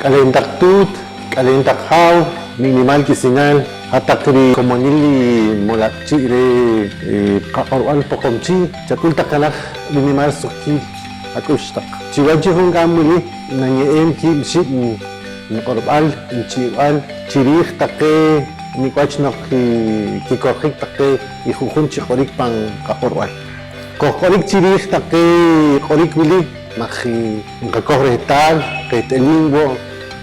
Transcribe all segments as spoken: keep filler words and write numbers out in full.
K'aleen taq tuut, k'aleen taq haaw, nik' nimaal k'isinaal, hat-taq rikomonil i molaab' chii' reh, eh, qaq'orb'al Poqomchi', chak'ul taq jenaj rinimaal suqkiil ak'ux taq. Chiwach i junk'aam wili nanye'em kiib' xib' niq'orb'al, nichi'b'al chiriij taqe nik' wach noq ki-, kikorjik taqe i ju'jun chi q'orik pan qaq'orb'al. Qojq'orik chiriij taqe q'orik wili maj nqakoj rehtaal, qeht'alim wo'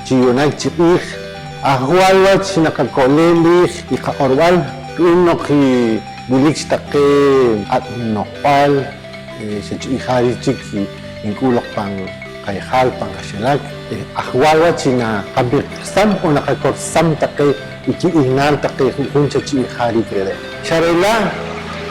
chi yu'naak chi q'iij ajwaal wach naqako'leem riij i qaq'orb'al ru'um noq wilik chi taqe ak' no'jb'al, eh, xa chi i jariik chik nk'uul loq pan qayejaal, pan qaxilak, eh, ajwaal wach chi naqamiqsam on naqakorsam taqe i kib'ihnaal taqe ju'jun xa chi i jariik re're'. Xa re' la',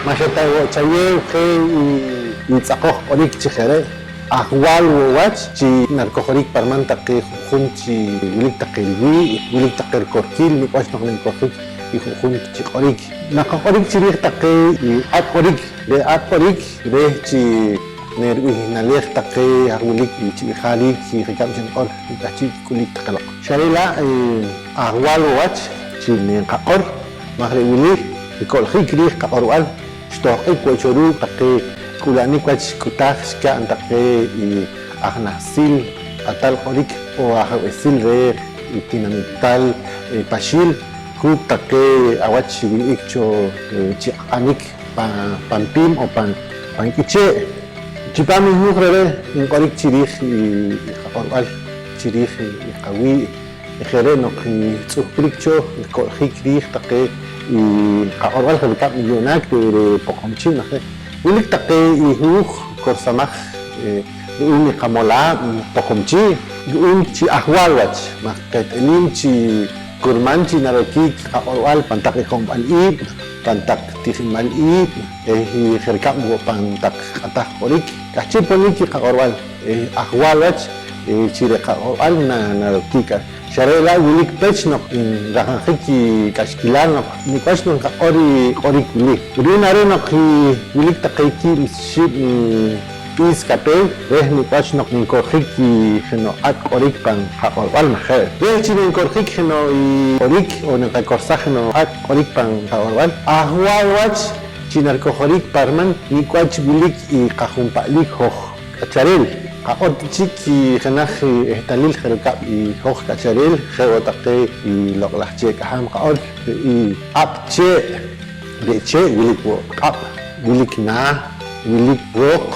ma' xa ta wo' chayeew je i, i tz'aqoj q'orik chi je' re', ajwaal wo' wach chi narikojorik pa riman taqe ju'jun chi wilik taqe riwii', wilik taqe rikorkiil, nik' wach noq narikorjik i ju'jun chi q'orik. Naqaq'orik chiriij taqe i ak' q'orik. Re' ak' q'orik reh chi neribihnaleej taqe haj wilik chi i jariik chi je' rikab' xniq'or k'ahchi' kik'ulik taqe loq. Xa re' la', eh, ajwaal wo' wach chi nqaq'or maj re' wili riko'ljik riij qaq'orb'al xtohq'ik wo' cho ruuk' taqe k'u'lanik wach k'utaaj xka'n taqe i aj nahsil q'atal q'orik o ajab'esil reh i tinamital, eh, Paxiil kuuk' taqe awach xwih'ik cho, eh, chi q'anik pan, pan piim o pan, pan k'ichee'. Chipaam i huuj re're' nq'orik chiriij i, i qaq'orb'al chiriij i, i qawii'. Je' re' noq tz'uhkrik cho riko'ljik riij taqe i qaq'orb'al je' rikab' yu'naak reh, reh Poqomchi' maj re' wilik taqe i huuj korsamaj, eh, ru'um i qamolaab' Poqomchi' ru'um chi ajwaal wach maj qeht'alim chi kurman chi narokik qaq'orb'al pan taq ijob'b'al iib', pan taq tijinb'al iib', eh, je' rikab' wo' pan taq q'ataj q'orik, k'ahchi' ponik i qaq'orb'al, eh, ajwaal wach, eh, chi re' qaq'orb'al na-, narokik ar. Xa re' la' wilik pech noq nrajanjik i k'axkilal noq nik' wach noq nqaq'or i q'orik wili. Ru'um aj re' noq wilik taqe kiib' xib' b'iis kapew reh nik' wach noq nkorjik i jeno' ak' q'orik pan qaq'orb'al, maj je' reh chi nkorjik jeno' i q'orik on nqakorsaj jeno' ak' q'orik pan qaq'orb'al, ajwaal wach chi narikojorik pa riman nik' wach wilik i qajunpa'lik hoj k'achareel. Qaq'or ta chik i jenaj ehtalil je' rikab' i hoj k'achareel, je' wo' taqe i loq' laj chee' k'ahaam qaq'or, i ab' chee', re' chee' wilik wo' q'ab', wilik naah, wilik rooq.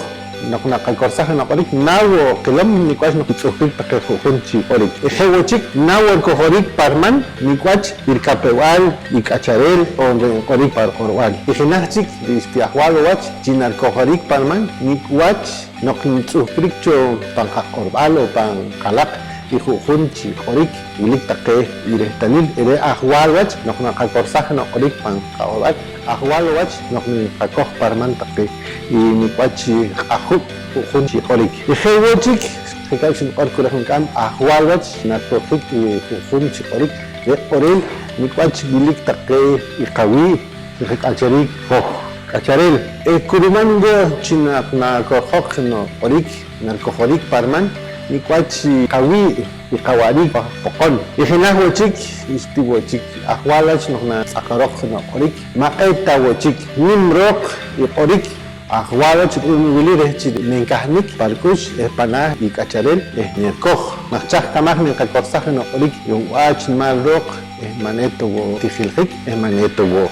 Noq naqakorsaj i noq q'orik, naah wo' qilom nik' wach noq ntz'uhkrik taqe ju'jun chi q'orik. Eh, je' wo' chik, naah wo' rikojorik pa riman nik' wach i rikapew-b'al i k'achareel on re' nq'orik pa riq'orb'al. I jenaj chik ri xti ajwaal wo' wach chi narikojorik pa riman nik' wach noq ntz'uhkrik cho pan qaq'orb'al on pan qalaq i ju'jun chi q'orik, wilik taqe i rehtalil, re' ajwaal wach noq naqakorsaj jeno' q'orik pan qaq'orb'al, ajwaal wach noq nqakoj pa riman taqe i nik' wach chi q'ajub' ju'jun chi q'orik. I je' wo' chik, je' rikab' xniq'or ku reh junk'aam, ajwaal wach nariko'jik i ju'jun chi q'orik, re' q'orel nik' wach wilik taqe i qawii', i qak'acharik hoj k'achareel. Eh, kurman wo' chi naq nakorjoq jeno' q'orik, narikojorik pa riman nik' wach i qawii', i qawa'riik pa poqon. I jenaj wo' chik, xti wo' chik ajwaal wach noq natz'aqaroq jeno' q'orik, ma' q'ee' ta wo' chik, nim rooq i q'orik, ajwaal wach ru'um i wili reh chi nenkahnik pa rik'ux eh panaah i k'achareel eh nerikoj. Maj chaj kamaj nqakorsaj jeno' q'orik, yohb'al chi nimaal rooq eh ma' ne ta wo' tijiljik eh ma' ne ta wo'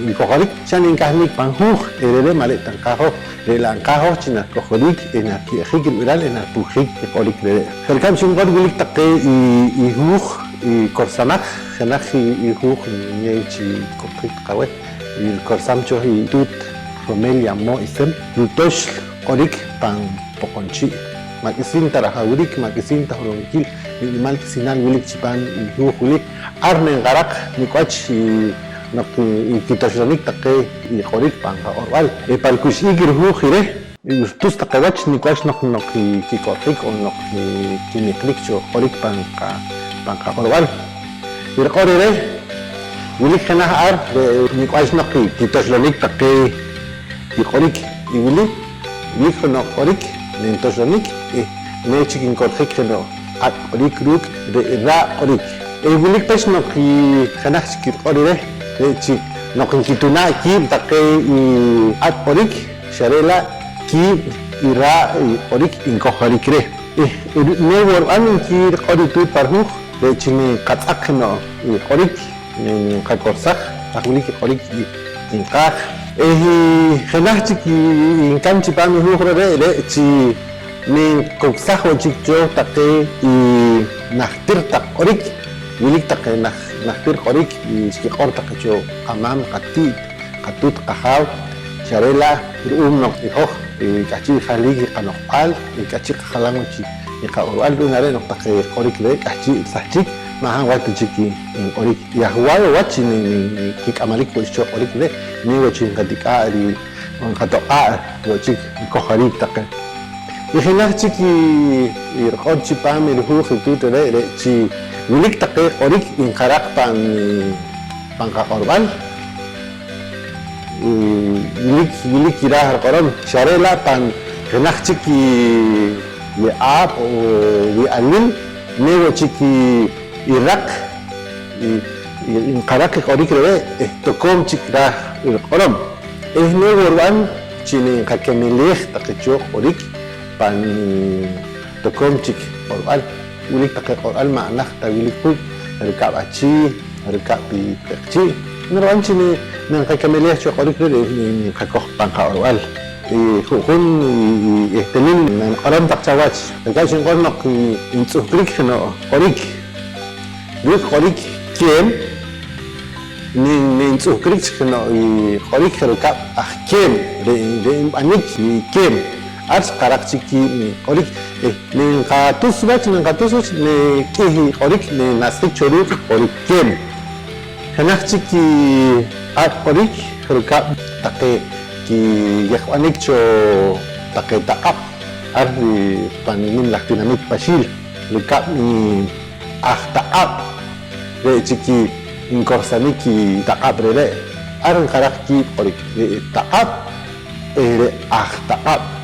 nkojorik, xa nenkahnik pan huuj eh re're' ma' re' ta nqaaj hoj, re' la' nqaaj hoj chi narikojorik eh nariye'jik rib'iral eh naripujik i q'orik re're'. Je' rikab' xniq'or, wilik taqe i, i huuj i korsamaj, jenaj i, i huuj nyeew chi k'uhtjik taq aweh, i rikorsam cho i tuut Romelia Mo Isem, rutioxl q'orik pan Poqomchi'. Ma' k'isiin ta rajawrik, ma' k'isiin ta holonkil, nik' nimaal k'isinaal wilik chipaam i huuj wili. Ar nenqaraq nik' wach i, noq i, i kitioxlanik taqe i q'orik pan qaq'orb'al. Eh, pa rikux'ik i rihuuj i reh, i rutus taqe wach nik' wach noq, noq i kik'o'jik on noq i kiniq'rik cho q'orik pan qa-, pan qaq'orb'al. I riq'or re're', wilik jenaj ar re' nik' wach noq i kitioxlanik taqe i q'orik i wili, wilik jeno' q'orik nentioxlanik eh ne chik nkorjik jeno' q'at' q'orik ruuk' re' raa' q'orik. Eh wilik pech noq i jenaj chik riq'or i reh, re' chik noq nkitunaa' kiib' taqe i q'at' q'orik, xa re' la' kiib' i raa' i q'orik nkojorik reh. Eh, ne wo' rib'an nki riq'or i tuut pa rihuuj, re' chi nqatz'aq jeno' i q'orik, nqakorsaj haj wilik i q'orik nqaaj. Eh, i jenaj chik i nka'n chipaam i huuj re're', re' chi nqoksaj wo' chik cho taqe i najtir taq q'orik. Wilik taqe naj-, najtir q'orik i xkiq'or taqe cho qamaam, qati't, qatuut, qajaaw, xa re' la' ru'um noq i hoj, eh, k'ahchi' jahlik i qano'jb'al, eh, k'ahchi' qajalam wach i, i qaq'orb'al. Ru'um aj re' noq taqe q'orik re' k'ahchi' sahchik, ma' hab' wach ta chik i, nq'orik. I ajwal wach chi ni, ni, ni kik'amalik wo' cho q'orik re', ne wo' chi nqatik'aa' ri, nqatoq'aa' wo' chik rikojarik taqe. I jenaj chik i, i riq'or chipaam i rihuuj i tuut re're', re' chi wilik taqe q'orik nqaraq pan, pan qaq'orb'al. Eh, wilik, wilik iraaj riq'orom, xa re' la' pan jenaj chik i ye'aab' o wi'alil, ne wo' chik i, i raq, i, i, nqaraq i q'orik re're', eh, tokoom chik raaj riq'orom. Eh, ne wo' rib'an chi nqakemelej taqe cho q'orik pan tokoom chik q'orb'al. Wilik taqe q'orb'al ma' najt ta wilik quuk', rikab' achii', rikab' i q'eqchi'. Narib'an chi ne, ne nqakemelej cho q'orik re', re', re' nqakoj pan qaq'orb'al. Eh, ju'jun i, i ehtemil naniq'orom taq chawach. Rikab' chi niq'or noq i, ntz'uhkrik jeno' q'orik ruuk' q'orik keem, nin-, nintz'uhkrik chik jeno' i q'orik je' rikab' aj keem, re', re' nb'anik i keem. Ar xqaraq chik kiib' i q'orik, eh, ninqatus wach, ninqatus wach, ne k'ih i q'orik ninasjik cho ruuk' q'orik keem. Jenaj chik i q'at' q'orik je' rikab' taqe kiyejb'anik cho taqe taq'ab' ar, eh, pan nim laj tinamit Paxiil, rikab' i aj taq'ab', re' chik i nkorsanik i taq'ab' re're'. Ar nqaraq kiib' q'orik, re' taq'ab' eh re' aj taq'ab'.